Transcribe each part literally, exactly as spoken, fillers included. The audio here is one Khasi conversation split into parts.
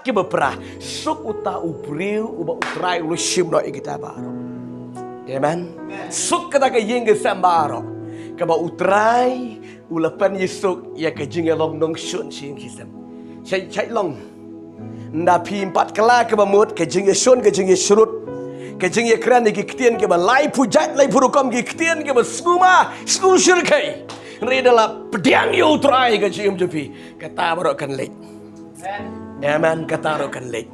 Kaba phra, suk uta u briew uba U Trai u la shim noh ïa kita baroh. Amen. Suk kata ka ïing ka sem baroh kaba U Trai u la pynïasuk ïa ka jingïalong nongshun sha ïing sha sem. Shait shait long. Nda phim pat kylla kaba mut ka jingïashun, ka jingïashrut, ka jingïakren ïa ki ktien kiba laiphew jait, laiphew rukom, ki ktien kiba sngewma, sngewshyrkhei. Hynrei da la pdiang ïa U Trai ka jingim jong phi, kata baroh kan leit. Amen. Kata ruh kan leit.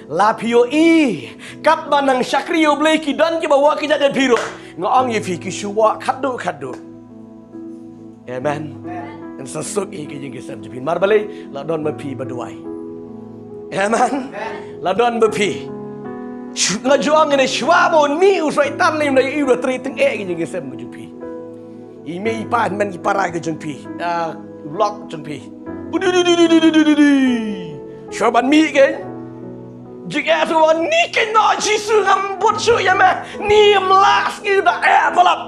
La phi ïohi, katba nang shakri ïa U Blei ki don kiba wah ki jait ïa phi ruh, nga ong ïa phi ki shu wah khatduh khatduh. Amen. Kan sa suk ïa ka jingïasem jong phi. Mar balei? La don ma phi ba duwai. Amen. La don ma phi. Shu-, nga ju ong ïa ne, shuwa ba un mih u Soitan lei, ym da ïohi, u da trei tyngeh ïa ka jingïasem ka jong phi. I mei i pa, hynmen i para ka jong phi, ah, lok jong phi. Shuwa ban mih kein, jingeh shuwa ban mih kein, no Jisu, ngam bud shuh ïa me. Ni ym lah sngi, da eh ba lap.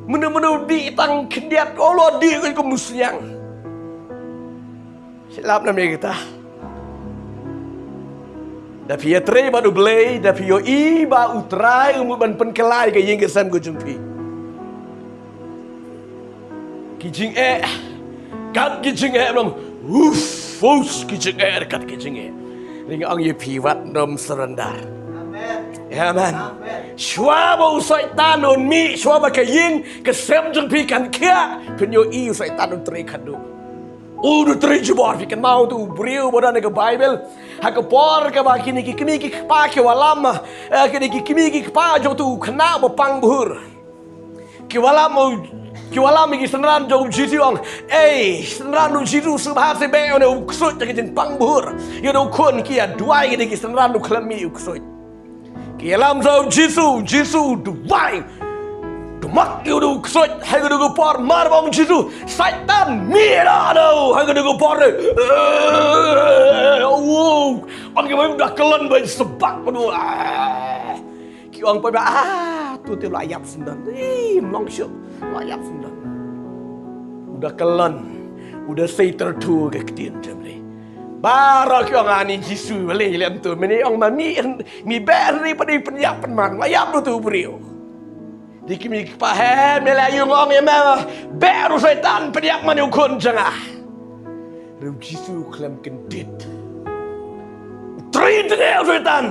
Mano mano dih tang khyndiat, oh, la dih ko kum u sniang. Shu lap na me kita. Da phi ïatrei bad U Blei, da phi ïohi ba U Trai u mut ban pynkylla ïa ka ïing ka sem ka jong phi. Ki jingeh, kat ki jingeh, long, uf, uf, ki jingeh, kat ki jingeh. Ring ong ïa phi, wat nym surrender. Amen. Shuwa ba u Soitan un mih, shuwa ba ka ïing ka sem jong phi kan khiah, phin ïohi u Soitan un trei khatduh. U da trei jubor. Phi kynmaw utu u briew ba don ha ka Baibl, ha ka por kaba kine ki kmie ki kpa ki wallam, eh, kine ki kmie ki kpa jong utu u khynnah ba pang bhur. Ki wallam u, ki wallam ïa ki synran jong u Jisu, ong, "Ei, synran u Jisu, sngewbha sa beh ïa une u ksuid da ka jingpang bhur. Ïa une u khun ki ïa duwai ïa ki synran u khlem mih u ksuid." Ki ïalam sha u Jisu, u Jisu u duwai. Dumak ïa une u ksuid, ha kane ka por, mar ba ong u Jisu, "Soitan, mih noh, noh, ha kane ka por." Eh, wow. Ong ki ba da kyllon ba sbak, noh. Ah. Ki ong pat ba, ah, tu te la ïap syndon. Ih, ym long shuh, la ïap syndon. U da kyllon, u da sei tyrtu ka ktien jong U Blei. Baroh ki ong, ani Jisu, balei lem tu, mane ong ma mih, mih beh, hynrei pat dei pynïap pynman, la ïap ruh tu u briew. Dei ki kmie ki kpa, he, me la ïoh, nga ong ïa me, beh ruh Soitan, pynïap man ïa u khun jong nga. Hynrei u Jisu u khlem kyndit. U trei tyngeh u Soitan.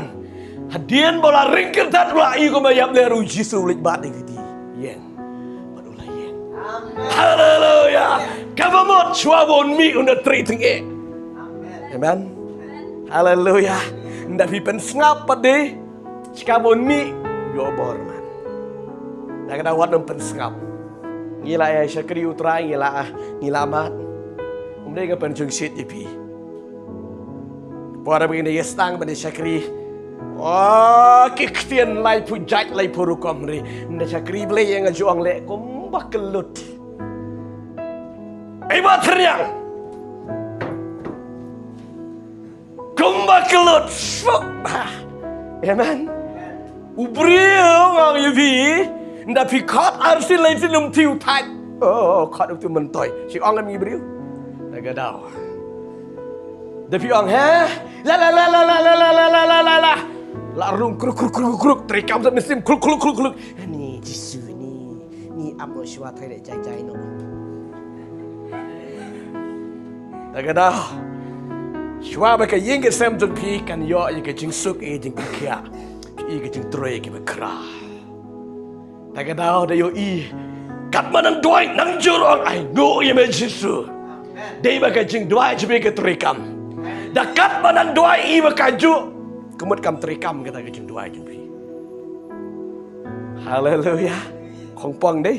Hadien ba u la ring kyrthat, u la ïohi kumba ïap lyer, u Jisu u leit bat ïa kata ka ïing. Bad u la ïeng. Amen. Haleluya. Kaba mut shuwa ba un mih un da trei tyngeh. Amen. Amen. Haleluya. Ynda phi pynsngap pat de, shuwa ba un mih, ïoh bor man. Te ka daw wat nym pynsngap. Ngi la ïa shakri U Trai, ngi la, ngi la mad. Ym dei nga pynshongshit ïa phi. Por ba ngin ïa sdang ban ïa shakri, oh, ki ktien laiphew jait laiphew rukom, hynrei ynda shakri Blei, ïa nga ju ong leh kumba kyllut. Ei, ba thyriang. Kumba kyllut. Amen. U briew, nga ong ïa phi, ynda phi khot arsien lainsien, um thiew thait. Oh, khot um thiew myntoi. Shu ong em i briew. Te ka daw, da phi ong, he? La la la la. La rung kruk kruk kruk kruk. Trei kam sa mynsiem kruk kruk kruk kruk. Ni Jisu ni. Ni ap noh shuwa, thait leh jai jai noh. Te ka daw, shuwa ba ka ïing ka sem jong phi kan ïoh ïa ka jingsuk, ïa ka jingkyrkhu, ïa ka jingtrei kiba khraw. Te ka daw, da ïohi, katba nang duwai, nang jur ong, ainguh ïa me Jisu. Dei ba ka jingduwai jong phi ka trei kam. Da katba nang duwai, ïa ba ka juh, ka mut kam trei kam kata ka jingduwai jong phi. Haleluya. Khongpong dei.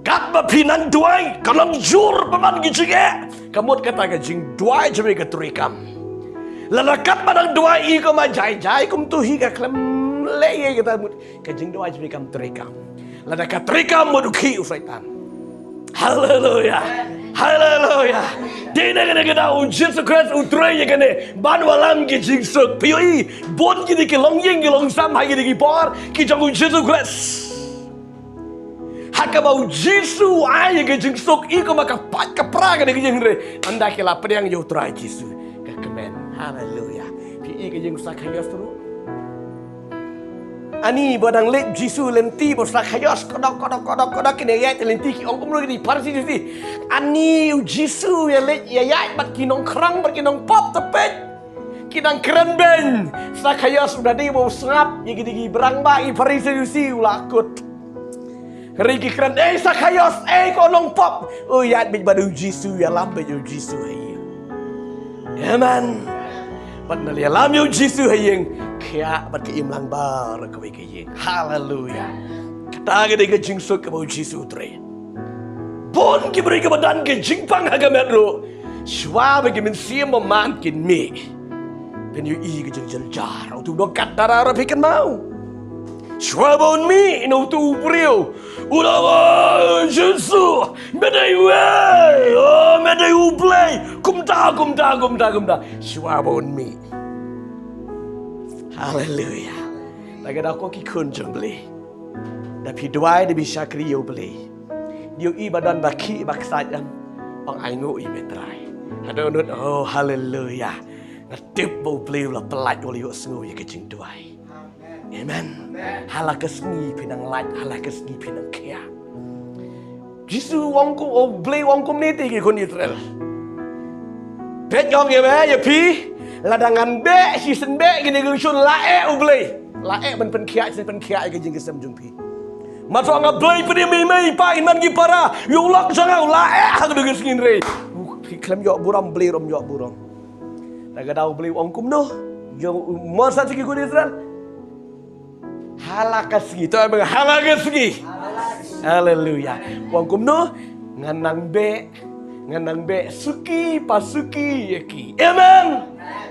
Katba phi nang duwai, ka long jur bymman ki jingeh, ka mut kata ka jingduwai jong phi ka trei kam. Lada katba nang duwai i kumba jai jai, kumto hi ka khlem leh ïa kata, mut ka jingduwai jong phi kam trei kam. Lada ka trei kam, mut u khih u Soitan. Haleluya. Haleluya. Dei na kane ka daw u Jisu Khrist u trei ïa kane ban wallam ki jingsuk. Phi ïohi, bun kine ki longïing ki longsam ha kine ki por ki jong u Jisu Khrist. Ha kaba u Jisu u ai ïa ka jingsuk, i kumba ka pait ka pra kane ka ïing, hynrei ynda ki la pdiang ïa u Trai Jisu, ka Haleluya. Phi i ka ïing Sakaios ruh. Ani ba dang leit Jisu lynti ba Sakaios, kodok, kodok, kodok, kodok, kine ïaid lynti ki ong kumno ki Pharisi Jisu. Ani u Jisu ïa leit ïa ïaid bad ki nongkhrang bad ki nongpop, te peit ki dang kren beiñ. Sakaios u da dei ba u sngap ïa ki dei ki brang ba ki Pharisi Jisu u la kut. Ri ki kren, "Ei Sakaios, ei ko nongpop." U ïaid beit bad u Jisu, ïalam beit u Jisu ha ïing. Amen. Bad na ïalam ïa u Jisu ha ïing, khiah bad ka imlang baroh kawei ka ïing. Haleluya. Kata ka dei ka jingsuk kaba u Jisu u trei. Bun ki briew kiba don ka jingpang ha ka met ruh, shuwa ba ki mynsiem bymman kin mih, phin ïohi ka jingjynjar. Uto u dong kat dara ruh phi kynmaw. Shuwa ba un mih na uto u briew, u la ong, "Jisu, me dei wei, oh, me dei U Blei. Kumta, kumta, kumta, kumta." Shuwa ba un mih. Haleluya. Ta ka daw ko ki khun jong U Blei, da phi duwai da phi shakri ïa U Blei, dei ïohi ba don ba khih ba ksaid, em, ong, "Ai nguh ïa me Trai." Haduh nud, oh, haleluya. Nga tip ba U Blei u la pyllait, u la ïohsngew ïa ka jingduwai. Amen. Ha la ka sngi phi nang lait, ha la ka sngi phi nang khiah. Jisu u ong kum, U Blei u ong kumne te ki khun Israel. Peit, nga ong ïa me, ïa phi, lada ngan beh shisien beh kine ki nongshun, la eh U Blei, la eh ban pynkhiah shisien pynkhiah ïa ka jingïaseng jong phi. Mano nga Blei phi, mei mei pa in man ki para, ïa u lok jong nga u la eh ha ka dei ka sngi, hynrei u khlem ïoh burom, Blei ruh um ïoh burom. Ta ka daw U Blei u ong kumno? Ïa u Moses, ki khun Israel. Ha la ka sngi, to, em, ha la ka sngi. Haleluya. U ong kumno? Ngan nang beh, ngan nang beh suki pa suki ïa ki. Amen.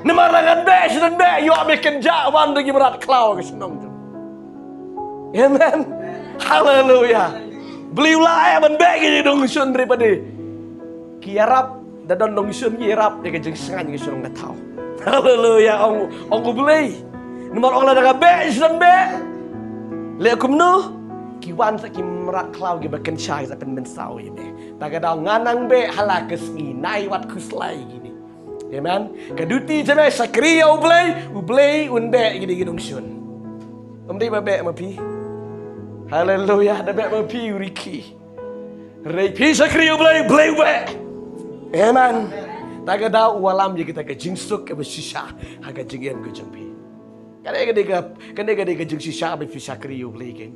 Namar lada ngan beh shisien beh, ïoh me kynjah wan da ki mrad khlaw ka shnong jong. Amen. Haleluya. Blei u la eh ban beh ki nongshun, hynrei pat de ki ïarap, da don nongshun ki ïarap ïa ka jingsngewsih ka shnong ka thaw. Haleluya. Ong, ong U Blei, namar ong lada nga beh shisien beh, leh kumno? Ki wan sa ki mrad khlaw kiba kynjah sa pynmynsaw ïa me. Ta ka daw ngan nang beh ha la ka sngi, nai wat khuslai kine. Amen. Ka duty jong me shakri ïa U Blei, U Blei un beh kine ki nongshun. Ym dei ba beh ma phi. Haleluya, da beh ma phi u rikhi. Hynrei phi shakri ïa U Blei, U Blei u beh. Amen. Ta ka daw u wallam ïa kita ka jingsuk kaba shisha ha ka jingim ka jong phi. Kane ka dei ka, kane ka dei ka jingshisha ba phi shakri ïa U Blei, keiñ.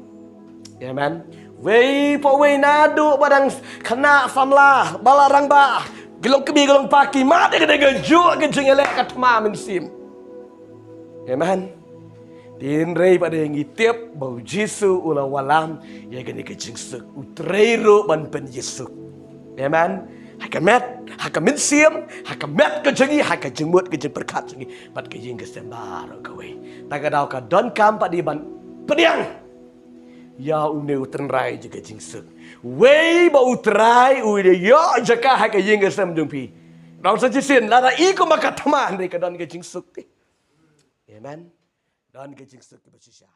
Amen. Wei pa wei, naduh ba dang khynnah samla, ba la rangbah, ki long kmie ki long kpa, ki mad ïa kane kajuh ka jingïaleh ka thma mynsiem. Amen. Hynrei pat de ngi tip ba U Jisu u la wallam ïa kane ka jingsuk, u trei ruh ban pynïasuk. Amen. Ha ka met, ha ka mynsiem, ha ka met ka jong ngi, ha ka jingmut ka jingpyrkhat jong ngi, bad ka ïing ka sem baroh kawei. Ta ka daw ka donkam pat de ban pdiang ïa une u tynrai jong ka jingsuk. Wei ba U Trai u ïoh jaka ha ka ïing ka sem jong phi. Dang sa shisien, lada i kumba ka thma, hynrei ka don ka jingsuk te. Amen. Don ka jingsuk kaba shisha.